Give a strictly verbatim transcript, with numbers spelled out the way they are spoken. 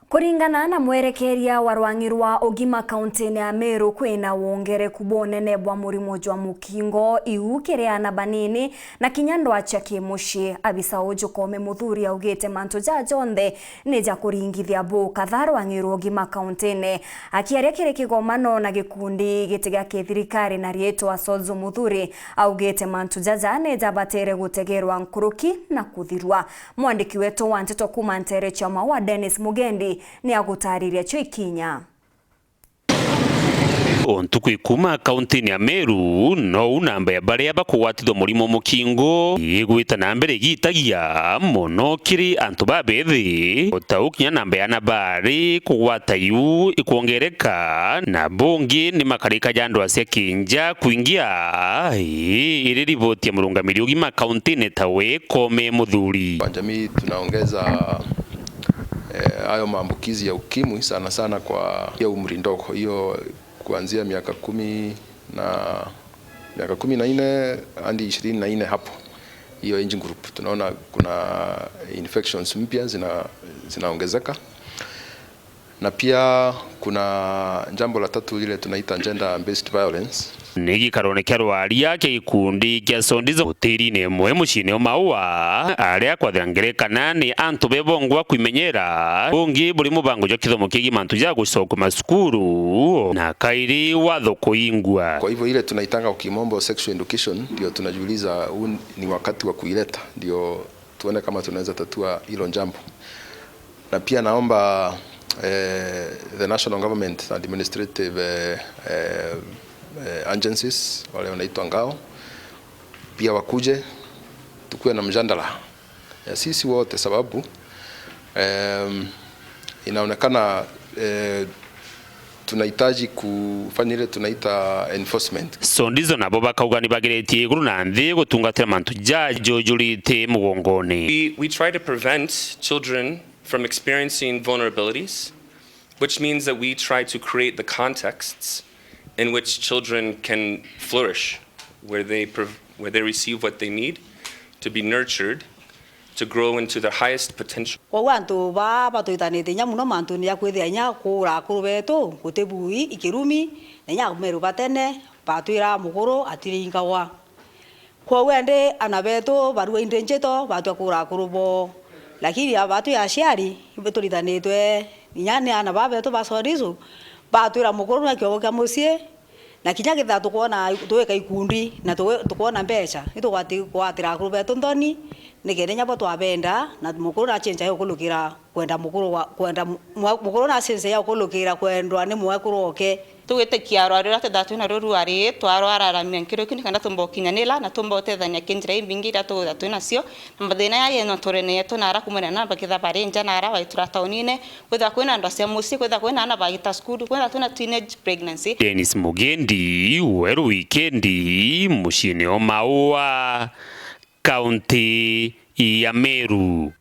Kuringana na mwerekeria wa rwang'i rwa ugima kauntine ya Meru, kwina wongereku bunene bwa murimo jwa mukingo, iu kiri aana banini na kinya ndwaa cia kimucii. Abisa uju Kome Muthuri augite mantu jaa jonthe ni ja kuringithia bukatha rwang'i rwa ugima kauntine. Akiaria kiri kigomano na gikundi giti gia kithirikari na riitwa Solzo Muthuri, augite mantu jaja ni jabatere gutegerwa nkuruki na kuthirwa. Mwandiki wetu wa nteto kuuma nteere cia Maua, Dennis Mugendi, ni agutaariria cio ikinya. O ntuku ikuma kauntini ya Meru, nou namba ya baria bakugwatithua murimo mukingo igwita na mbere igitagia mono kiri antu babethi, o ta u kinya namba ya aana bari kugwata iu ikwongereka, na bungi ni makarika ja ndwaa cia kinja kwingia, ii iri riboti ya murungamiri ugima kauntini tawe Kome Muthuri. Kwa jamii tunaongeza, eh, hayo maambukizi ya ukimwi sana sana kwa ya umri ndogo, hiyo kuanzia miaka kumi na, miaka kumi na nne hadi ishirini na nne hapo, hiyo age group tunaona kuna infections mpya zina-, zinaongezeka. Na pia kuna jambo la tatu lile tunaita gender based violence. Ni gikarone kia rwaria kia gikundi kia Sondizo utiri-ini imwe muciini o Maua, aria kwathira ngerekana ni antu bebongwa kwimenyera, bungi buri mubango jwa kithomo kigie mantu ja gucokua macukuru, na kairi watho kuingwa. Kwa hivyo ile tunaitanga kwa kimombo sexual education, ndio tunajiuliza huu ni wakati wa kuileta, ndio tuone kama tunaweza tatua hilo jambo. Na pia naomba, eh, the national government administrative, eh, eh, eh, agencies, wale wanaitwa ngao, pia wakuje, tukuwe na mjadala ya sisi wote, sababu, em, inaonekana, eh, tunahitaji kufanya ile tunaita enforcement. Sondizo nabo bakauga ni bagiritie iguru na nthi gutungatira mantu ja jujurite mugongone. We, we try to prevent children from experiencing vulnerabilities, which means that we try to create the contexts in which children can flourish, where they prov-, where they receive what they need to be nurtured, to grow into their highest potential. Kwou antu baa batwitanitie inya mono mantune ja kwithia inya kuura akuru betu guti bui ikirumi, na inya meru ba tene batwiraga mukuru atiringagwa. Kwou indi aana betu barua indi njito batua kuura akuru boo. Lakini aba batwi aciari, ituritanitwe inya ni aana baa betu ba Sondizo, batwira mukuru na kiogo kia mucii, na kinya kethira tukwona, twika ikundi na tu-, tukwona mbeca, itugwati-, gwatira akuru betu nthoni, nikenda inya bo twabenda, na mukuru na change ya ukulukira kwenda mukuru wa, kwenda mu-, mwa-, mukuru na change ya ukulukira kwendwa ni mwekuru oke. Tugwitikia rwari ruria twithagwa twi naruo ruari, twarwararamia nkiruki nikenda tumba ukinyanira na tumba utethania ki njira imbingi iria tukwithagwa twi nacio, na mathina ya yeno turene yetu na ara kumwena na bakitha bari nja na ara baitura taunine, kwithagwa kwina ndwa cia mucii, kwithagwa kwina ana bagita cukuru, kwithagwa twina teenage pregnancy. Dennis Mugendi, Weru Wikendi, muciini o Maua, kaunti ya Meru.